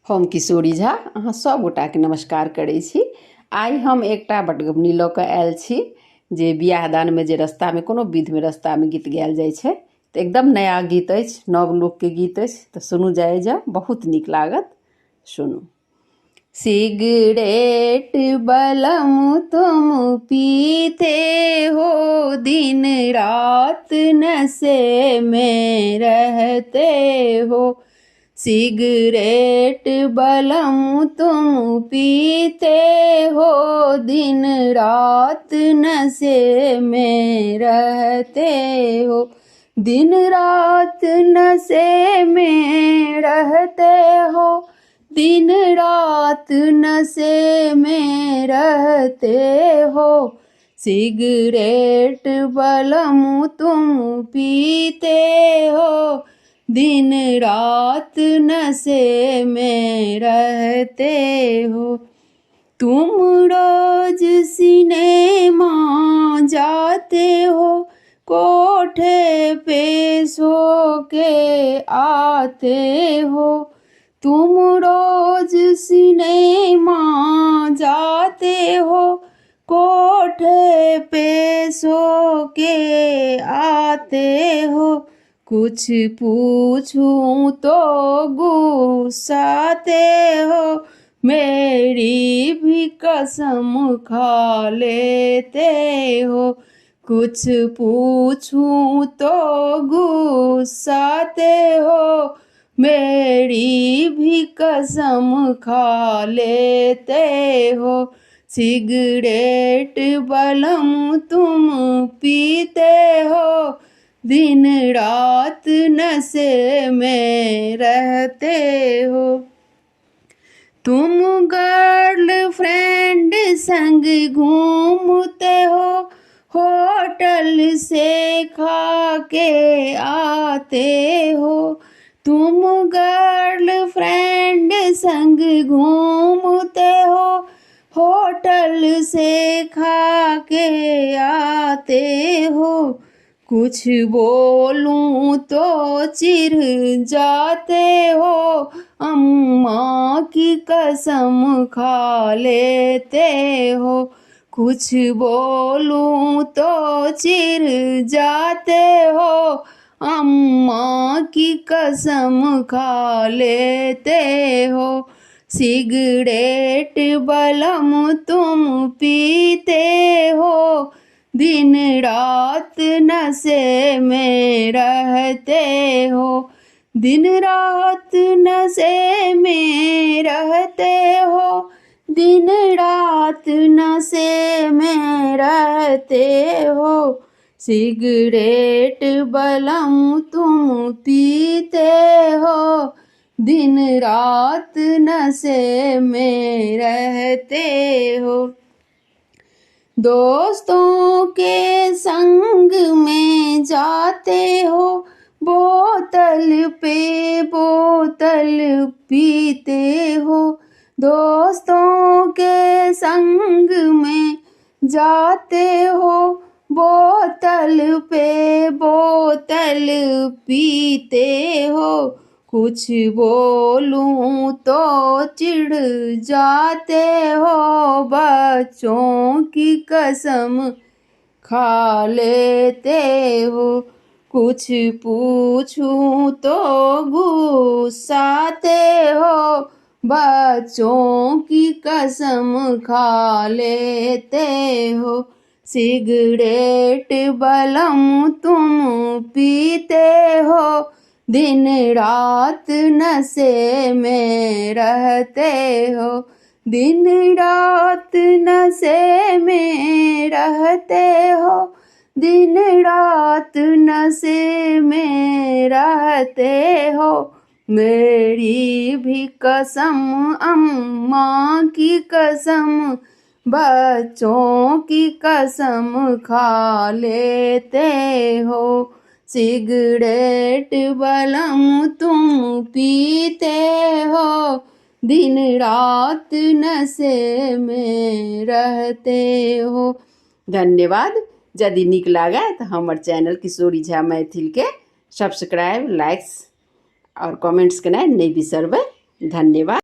हम किशोरी झा अहाँ सभ गोटाके नमस्कार करै छी। आइ हम एकटा बटगबनी लऽ कऽ आयल छी जे बियाह दानमे जे रस्तामे कोनो विधमे रस्तामे गीत गायल जाइ छै, तऽ एकदम नया गीत अछि, नव लोकके गीत अछि, तऽ सुनू जाइ जाउ, बहुत नीक लागत। सुनू। सिगरेट बलम तुम पीते हो, दिन रात नशे में रहते हो। सिगरेट बलम तुम पीते हो, दिन रात नशे में रहते हो। दिन रात नशे में रहते हो, दिन रात नशे में रहते हो। सिगरेट बलम तुम पीते हो, दिन रात नशे में रहते हो। तुम रोज सिनेमा जाते हो, कोठे पे सो के आते हो। तुम रोज सिनेमा जाते हो, कोठे पे सो के आते हो। कुछ पूछूं तो गुस्साते हो, मेरी भी कसम खा लेते हो। कुछ पूछूं तो गुस्साते हो, मेरी भी कसम खा लेते हो। सिगरेट बलम तुम पीते हो, दिन रात नशे में रहते हो। तुम गर्लफ्रेंड संग घूमते हो, होटल से खा के आते हो। तुम गर्लफ्रेंड संग घूमते हो, होटल से खा के आते हो। कुछ बोलूं तो चिढ़ जाते हो, अम्मा की कसम खा लेते हो। कुछ बोलूं तो चिढ़ जाते हो, अम्मा की कसम खा लेते हो। सिगरेट बलम तुम पीते हो, दिन रात नशे में रहते हो। दिन रात नशे में रहते हो, दिन रात नशे में रहते हो। सिगरेट बलम तुम पीते हो, दिन रात नशे में रहते हो। दोस्तों के संग में जाते हो, बोतल पे बोतल पीते हो। दोस्तों के संग में जाते हो, बोतल पे बोतल पीते हो। कुछ बोलूं तो चिढ़ जाते हो, बच्चों की कसम खा लेते हो। कुछ पूछूं तो गुस्साते हो, बच्चों की कसम खा लेते हो। सिगरेट बलम तुम पीते हो, दिन रात नशे में रहते हो। दिन रात नशे में रहते हो, दिन रात नशे में रहते हो। मेरी भी कसम अम्मा की कसम, बच्चों की कसम खा लेते हो। सिगरेट बलम तुम पीते हो, दिन रात नशे में रहते हो। धन्यवाद। यदि नीक लागय तऽ हमर चैनल किशोरी झा मैथिलके सब्सक्राइब, लाइक्स आओर कमेंट्स केनाइ नहि बिसरबै। धन्यवाद।